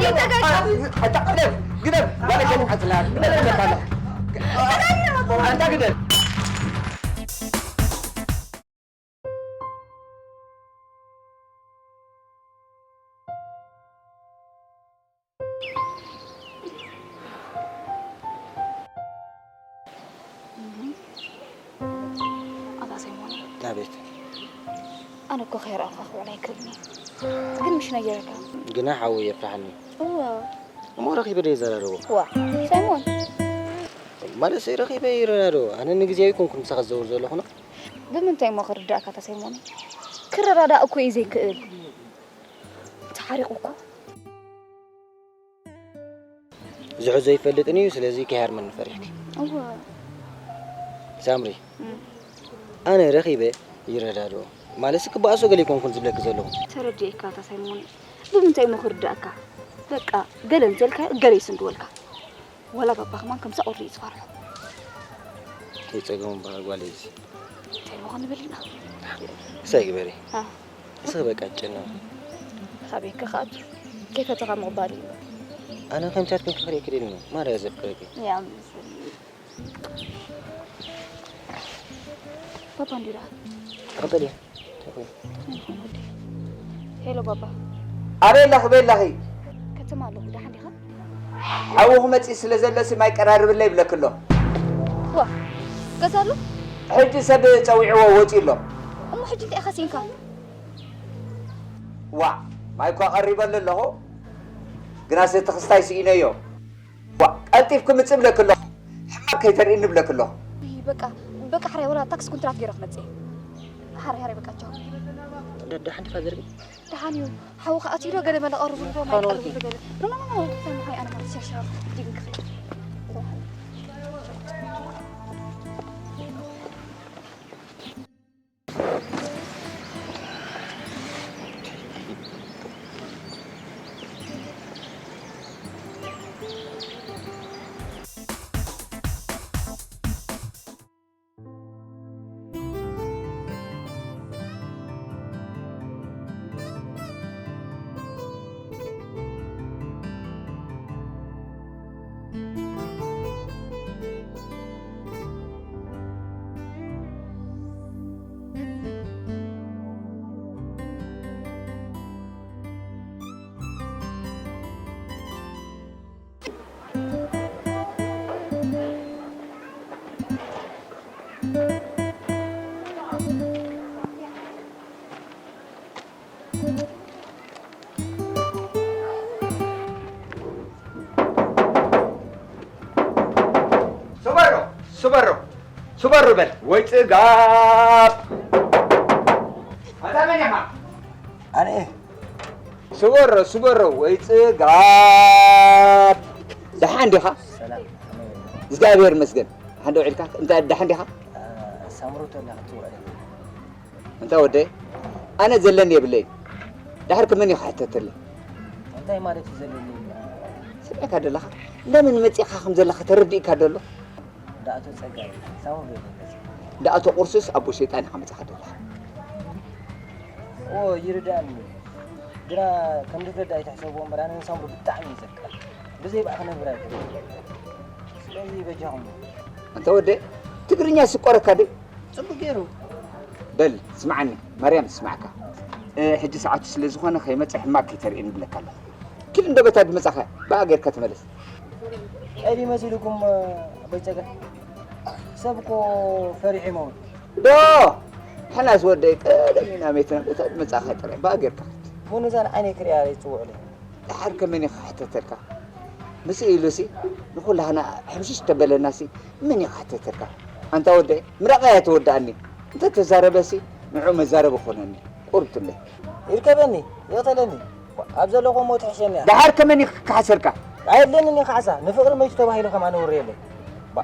ኣታ ግደፍ፣ ግደፍ፣ ጓለይ ከይትዓጽላ፣ ግደፍ እብለካ ኣለኹ። ኣታ ግደፍ። ኣታ ሰይሞን፣ ኣቤት። ኣነ እኮ ከይረኣኹኻ ክውዕል ኣይክእልን እየ። ግን ምሽ ነጊረካ። ግና ሓወይ የፍርሓኒ። እወ። እሞ ረኺበ ዶ ይዘራረቦ? ዋ፣ ሰይሞን። ማለት ረኺበ ይረዳዶ? ኣነ ንግዜ ኣይኮንኩን ምሳኻ ዝዘውር ዘለኹ ነው። ብምንታይ እሞ ክርዳእካ ኣታ ሰይሞን? ክረዳዳእ እኮ እዩ ዘይክእል። ተሓሪቑ እኮ። ዝሕዞ ኣይፈልጥን እዩ፣ ስለዚ ከይሃርመኒ ፈሪሕኪ። እወ። ሳምሪ፣ እም። ኣነ ረኺበ ይረዳድኦ። ማለትሲ ክበኣሶ ገለ ኣይኮንኩን ዝብለኪ ዘለኹ። ተረዲኤካ ኣታ ሳይሞን። ብምንታይ እሞ ክርዳእካ? በቃ፣ ገለ እንተልካዮ፣ ገለ ይስንድወልካ። ዋላ ባባ ከማን ከምዛ ቁሪ እዩ ዝፈርሖ። ከይጸገሙ በሃር ጓል እዚ። እንታይ እሞ ክንብል ኢና? እሳይ ግበሪ። አ። እስኺ በቃ ጨና። ሓቢእካ ከኣ ከይፈተኻ ምቕባል እዩ። ኣነ ከምታት ክንክፍር ይክእል ነው። ማርያ ዘፍቅረኪ። ያም ባባ እንዲራ። ተቐበልያ። ሄሎ ባባ። ኣበይ ኣለኺ? በይ ኣለኺ? ከተማ ኣለኹ። ደሓን ዲኻ? ሓውኺ መጺኡ ስለ ዘሎሲ ማይ ቀራርብለይ ይብለኪ ኣሎ። ዋ፣ ገዛ ኣሎ? ሕጂ ሰብ ጸዊዕዎ ወጺኡ ኣሎ። እሞ ሕጂ እንታይ ኢኻ ሲንካ? ዋ፣ ማይ እኳ ቀሪበሉ ኣለኹ። ግናስ እቲ ክስታይ ስኢነዮ። ዋ፣ ቀልጢፍኪ ምጽእ እብለኪ ኣለኹ። ሕማቕ ከይተርእይኒ እብለኪ ኣለኹ። እይ፣ በቃ፣ በቃ፣ ሕራይ፣ ወላ ታክሲ ኩንትራት ገይረ ክመጽእ እየ። ሓራይ፣ ሓራይ፣ በቃ፣ ቻው። ደ-፣ ደሓን ዲኻ ዘርኢ? ደሓን እዩ። ሓውኺ ኣትዩ ዶ ገለ መለ ቀርብሉ ዶ፣ ማይ ፋኖ ቀርብሉ ገለ። ኖ፣ ኖ፣ ኖ፣ ኖ፣ ሳሚ፣ ሓይ፣ ኣነ ማለት ሸርሸር ዲግ ክፍል። ስበሮ፣ ስበሮ፣ ስበሮ በል። ወይ ጽጋብ። ኣታ መን ኢኻ? ኣነ እየ። ስበሮ፣ ስበሮ፣ ወይ ጽጋብ። ደሓን ዲኻ? ሰላም። እግዚኣብሔር ይመስገን። ደሓን ዶ ውዒልካ? እንታይ ደሓን ዲኻ? እ፣ ሳምሩት ኣላ ክትውዕል። እንታ ወደይ፣ ኣነ ዘለኒ የብለይን። ዳሕር ከ መን እዩ ክሕተተለይ? እንታይ ማለት እዩ ዘለኒ? ስምዕካ ደለኻ? እንደምን መጺእካ ከም ዘለኻ ተረዲእካ ደሎ? እንዳ ኣቶ ጸጋይ፣ ሳሙን ዶ ይበለጽ? እንዳ ኣቶ ቁርሱስ ኣቦ ሸይጣን ኢኻ መጺእካ ደለኻ። ኦ፣ ይርዳእኒ እዩ። ግና ከም ዝረዳ ኣይትሕሰብዎ እምበር፣ ኣነ ንሳምሩ ብጣዕሚ እዩ ዘፍቅራ። ብዘይ ብኣ ክነብር ኣይክእልን። ስለዚ በጃኹም። ኣንታ ወደይ፣ ትግርኛ ስቆረካ ድዩ? ጽቡቅ ገይሩ። በል ስምዓኒ፣ ማርያም ትስማዕካ። እ፣ ሕጂ ሰዓቱ ስለ ዝኾነ ከይመጽእ ሕማቅ ከይተርእየኒ ይብለካ ኣለኹ። ኪድ እንዶ በታ ድመጻኻ ብኣ ጌርካ ተመለስ። ቀዲ መሲልኩም፣ እ፣ ኣቦይ ጸጋ። ሰብ እኮ ፈሪሑ ይመውት። ዶ! ሕናስ ወደይ ቀደም ኢና ሜትና በታ ድመጻኻ ጥራይ ብኣ ጌርካ ኪድ። ቡን እዛ ንዓይነይ ክርእያ ይጽውዑለይ። ደሓር ከ መን እዩ ክሕተተልካ? ምስ ኢሉሲ ንኹላህና ሕምሽሽ ተበለናሲ መን እዩ ክሕተተልካ? ኣንታ ወደይ ምራቐይ ኣይተወድኣኒ። እንተ ተዛረበሲ ንዑ መዛረቢ ኮነኒ። ቁርብትለይ። ይርከበኒ፣ ይቕተለኒ። ኣብ ዘለኹ እሞ ትሕሸኒ እያ። ደሓር ከ መን እዩ ክከሓሰልካ? ኣየድልየንን እዩ ካሕሳ። ንፍቕሪ መይቱ ተባሂሉ ከማን ነውሪ የለን። ባ፣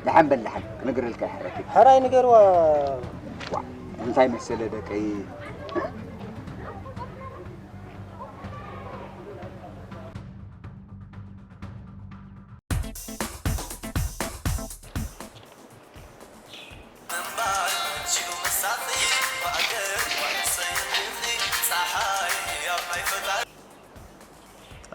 ደሓን በል ደሓን። ክነግረልካ ይሕረኪ። ሕራይ ንገርዋ። ዋ፣ እንታይ መሰለ ደቀይ።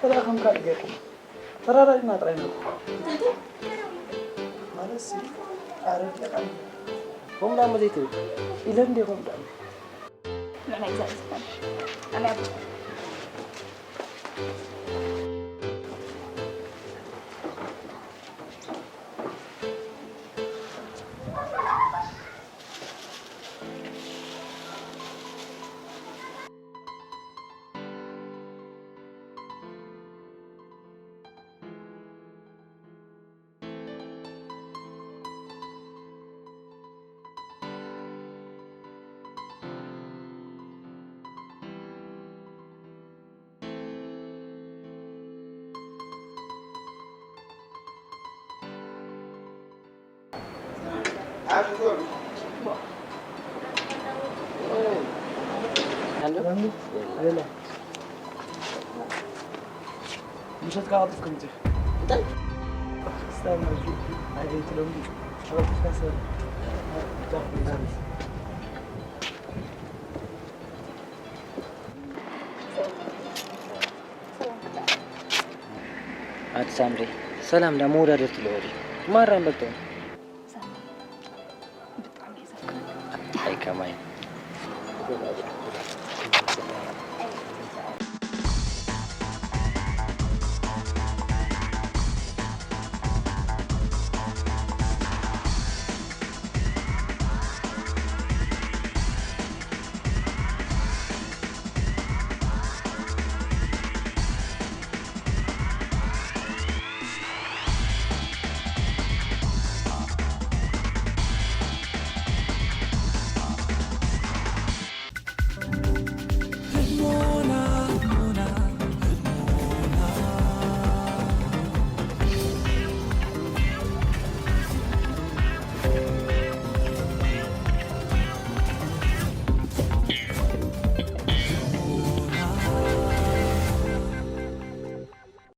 ተራ ከም ካልእ ጌርኩም ተራዳድና ጥራይ ነው። ማለት ሲ ኣረዲኻ። ሆምና መዘይቱ ኢለን ዲኹም ዳም። ንዕና ይዛዝ። ኣነ ኣብ ምሸት ካብ ኣጥፍ ከምቲ እንታይ? ክስታይ ማለት እዩ። ኣይ፣ ኣይትለምዱ። ሸበጥፍካ ሰብ። ኣቲ ሳምሪ፣ ሰላም ዳ መወዳደርቲ ኣለዎ ድዩ? ማራ እምበልቶ። ሳምሪ፣ ብጣዕሚ እየ ዘፍቅረካ። ኣይ ከማይ።